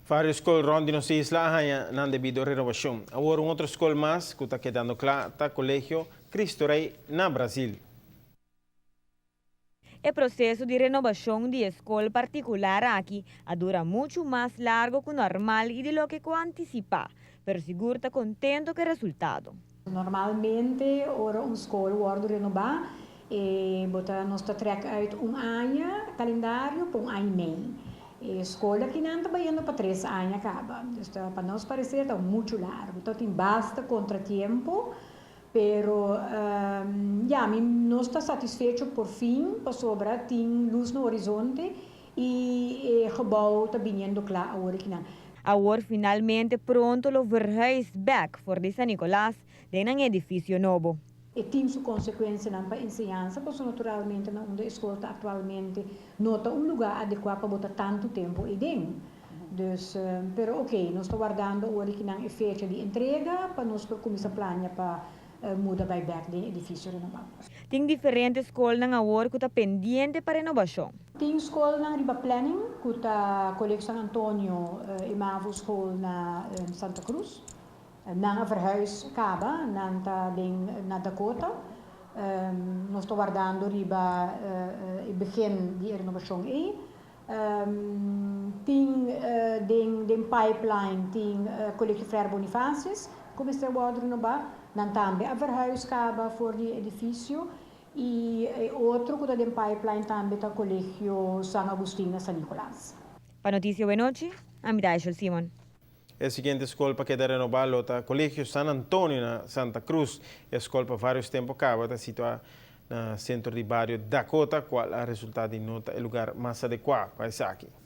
Varios scol rond di nos isla a haya nan debido renovacion. Awor un otro scol mas cu ta kedando cla ta Colegio Cristo Rey na Brazil. E proceso di renovacion di scol particular aki a dura mucho mas largo cu normal y di loke cu anticipa, pero sigur ta contento cu e resultado. Normalmente, ora un scol wordo renoba, bo ta nos ta trek uit un aña calendario pa un aña y mey. E scol aki nan ta bayendo pa 3 aña caba. Dus pa nos parecer ta mucho largo. Anto tin basta contratiempo, pero ja, mi nos ta satisfecho por fin, pasobra tin luz na horizonte y e gebouw ta biniendo cla awor aki nan. Awor finalmente pronto lo verhuis back for di San Nicolas den un edificio nobo. E tin su consecuencianan pa enseñansa, pasobra naturalmente na unda e scol ta actualmente no ta un lugar adecua pa bo ta tanto tempo ey. Dus, pero ok, nos ta wardando awor aki nan e fecha di entrega pa nos por cuminsa plania pa muda bay back den edificio renoba. Tin diferente scol nan awor cu ta pendiente pa renovacion. Tin scol nan riba planning, cu ta Colegio San Antonio y Mavo School na Santa Cruz. Nan a verhuis caba, nan ta na Dakota. Nos ta wardando riba begin di renovacion ey. Tin den pipeline, tin Colegio Frère Bonifacius, cu mester wordo renoba, nan tambe a verhuis caba for di edificio y otro cu ta den pipeline tambe ta Colegio San Agustin na San Nicolas. Pa Noticia Bon Nochi, ami ta Simon. E siguiente scol pa keda renoba ta Colegio San Antonio na Santa Cruz. E scol pa varios tempo caba ta situa na centro di bario Dakota, cual a resulta di no ta e lugar mas adecua pa esaki.